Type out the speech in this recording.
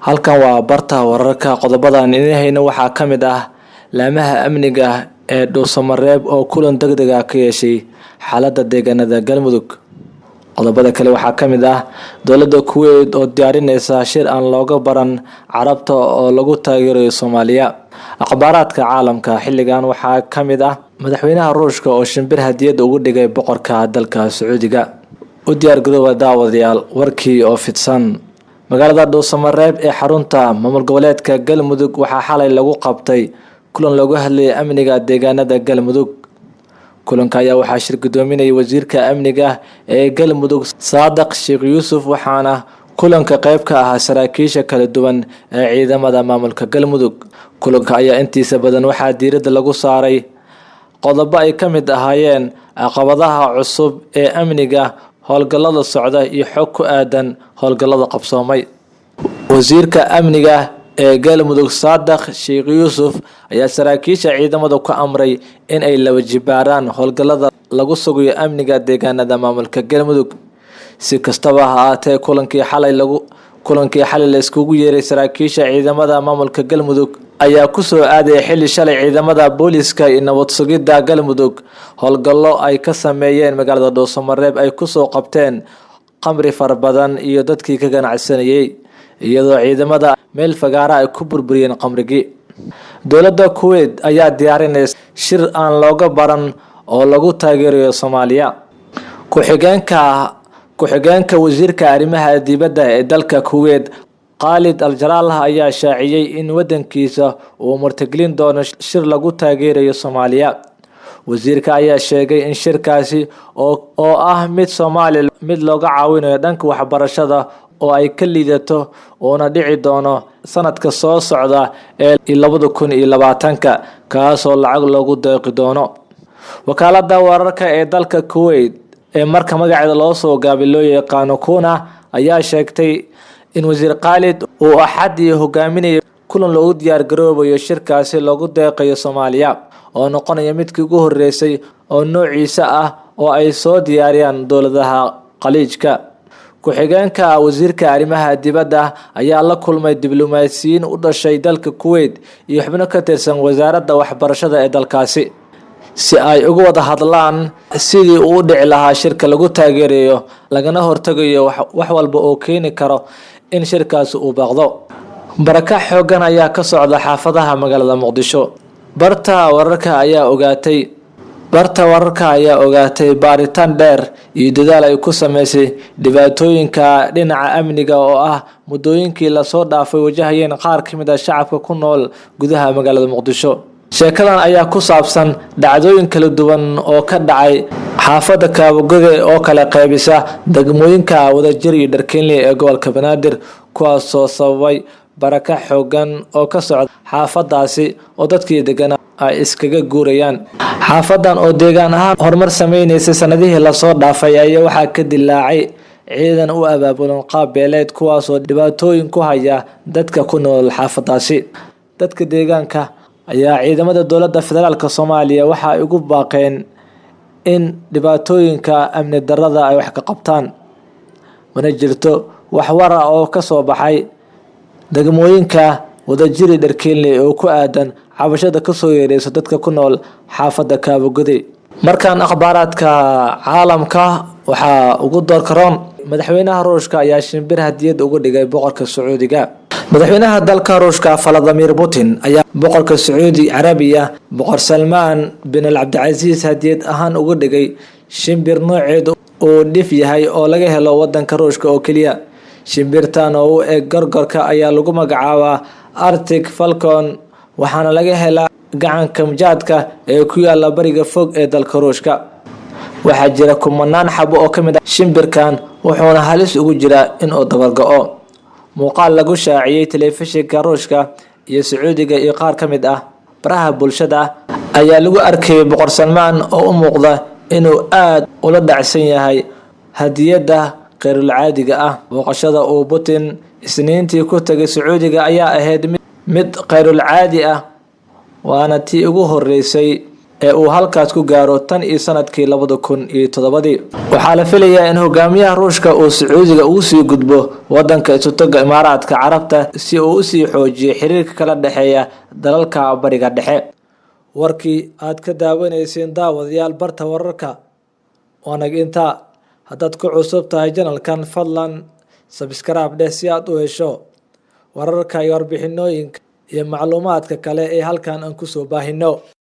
Halkan waa barta wararka. Qodobadan idin hayno waxaa ka mid ah laamaha amniga ee Dhuusamareeb oo kulan degdeg ah ka yeeshay xaaladda deegaanada Galmudug. Qodobada kale waxaa ka mid ah dowladda Kuwait oo diyaarineysa shir aan looga baran Carabta oo lagu taageerayo Soomaaliya. Akhbaaraadka caalamka xilligan waxaa ka mid ah madaxweynaha Ruushka oo shimbir hadiyad ugu dhigay boqorka dalka Sacuudiga. U diyaargarooba daawadayaal warkii oo fidsan. Magaalada Dhuusamareeb ee xarunta maamul goboleedka Galmudug waxaa xalay lagu qabtay kulan looga hadlayay amniga deegaanada Galmudug. Kulanka ayaa waxaa shir gudoominayay wasiirka amniga ee Galmudug Saadaq Sheekh Yuusuf, waxaana kulanka qayb ka ahaa saraakiisha kala duwan ee ciidamada maamulka Galmudug. Kulanka ayaa intiisa badan waxaa diiradda lagu saaray qodobo ay ka mid ahaayeen caqabadaha cusub ee amniga, howlgallada socda iyo xog ku aadan howlgallada qabsoomay. Wasiirka amniga ee Galmudug Saadaq Sheekh Yuusuf ayaa saraakiisha ciidamada ku amray in ay laba jibaaraan howlgallada lagu sugayo amniga deegaanada maamulka Galmudug. Si kastaba ha ahaatee, kulankii xalay la iskugu yeeray saraakiisha ciidamada maamulka Galmudug ayaa kusoo aadaya xilli shalay ciidamada booliska iyo nabad sugidda Galmudug howlgallo ay ka sameeyeen magaalada Dhuusamareeb ay kusoo qabteen qamri fara badan iyo dadkii ka ganacsanayay, iyadoo ciidamada meel fagaara ay ku burburiyeen qamrigii. Dowladda Kuwait ayaa diyaarinaysa shir aan looga baran oo lagu taageerayo Soomaaliya. Ku-xigeenka wasiirka arrimaha dibadda ee dalka Kuwait Khaalid Al-Jalaalah ayaa shaaciyay in wadankiisa uu martigelin doono shir lagu taageerayo Soomaaliya. Wasiirka ayaa sheegay in shirkaasi oo ah mid Soomaaliya mid looga caawinayo dhanka waxbarashada oo ay ka liidato, uuna dhici doono sanadka soo socda ee 2020-ka, kaasoo lacag loogu deeqi doono. Wakaalada wararka ee dalka Kuwait ee marka magaceeda loo soo gaabay loo yaqaano KUNA ayaa sheegtay in wasiir Khaalid uu Axadii hogaaminayo kulan loogu diyaar garoobayo shirkaasi loogu deeqayo Soomaaliya, oo noqonaya midkii ugu horeysay oo noociisa ah oo ay soo diyaariyaan dowladaha Khaliijka. Ku-xigeenka wasiirka arrimaha dibadda ayaa la kulmay diblomaasiyiin u dhashay dalka Kuwait iyo xubno ka tirsan wasaaradda waxbarashada ee dalkaasi, si ay uga wada hadlaan sidii uu u dhici lahaa shirka lagu taageerayo, lagana hortagayo wax walba oo keeni karo in shirkaasi uu baaqdo. Baraka xoogan ayaa ka socda xaafadaha magaalada Muqdisho. Barta wararka ayaa ogaatay baaritaan dheer iyo dadaal ay ku sameysay dhibaatooyinka dhinaca amniga oo ah muddooyinkii lasoo dhaafay wajahayeen qaar ka mid ah shacabka ku nool gudaha magaalada Muqdisho. Sheekadan ayaa ku saabsan dhacdooyin kala duwan oo ka dhacay xaafadda Kaabagode oo kala qaybisa degmooyinka Wadajir iyo Dharkeenley ee gobolka Banaadir, kuwaasoo sababay baraka xoogan oo ka socda xaafadaasi oo dadkii deganaa ay iskaga guurayaan. Xaafadan oo deegaan ahaan horumar sameyneysay sanadihii lasoo dhaafay ayaa waxaa ka dilaacay ciidan u abaabulan qaab beeleed, kuwaasoo dhibaatooyin ku haya dadka ku nool xaafadaasi. Dadka deegaanka ayaa ciidamada dowladda federaalk Soomaaliya waxa ay ugu baaqeen in dhibaatooyinka amni darrada ay wax ka qabtaan. Mana jirto wax war ah oo kasoo baxay degmooyinka Wadajiri, Dharkeenley oo ku aadan cabashada kasoo yeereysa dadka ku nool xaafadda Kaabagoday. Markaan akhbaaraadka caalamka waxaa ugu doorkaroon madaxweynaha Ruushka ayaa shimbir hadiyad uga dhigay boqorka Sacuudiga. Madaxweynaha dalka Ruushka Valadimir Putin ayaa boqorka Sacuudi Carabiya, Boqor Salmaan bin al Cabdicasiis, hadiyad ahaan uga dhigay shimbir nooceedu uu dhif yahay oo laga helo wadanka Ruushka oo keliya. Shimbirtan oo u eg gorgorka ayaa lagu magacaabaa Arctic Falcon, waxaana laga helaa gacanka Kamjaadka ee ku yaala bariga fog ee dalka Ruushka. Waxaa jira kumanaan xabo oo ka mid ah shimbirkan, wuxuuna halis ugu jiraa inuu dabargo-o. Muuqaal lagu shaaciyey telefishinka Ruushka iyo Sacuudiga iyo qaar ka mid ah baraha bulshada ayaa lagu arkayay Boqor Salmaan oo u muuqda inuu aad ula dhacsan yahay hadiyadda qeyrulcaadiga ah. Booqashada uu Putin Isniintii ku tagay Sacuudiga ayaa ahayd mid qeyrulcaadi ah, waana tii ugu horeysay ee uu halkaas ku gaaro tan iyo sanadkii 2007-dii. Waxaa la filayaa in hogaamiyaha Ruushka uu Sacuudiga ugu sii gudbo wadanka Isutaga Imaaraadka Carabta si uu usii xoojiyo xiriirka kala dhexeeya dalalka Bariga Dhexe. Warkii aad ka daawanayseen, daawadayaal, barta wararka waanag intaa. Haddaad ku cusub tahay channelkan, fadlan subscribe dheh si aad u hesho wararka iyo warbixinooyinka iyo macluumaadka kale ee halkan aan kusoo baahino.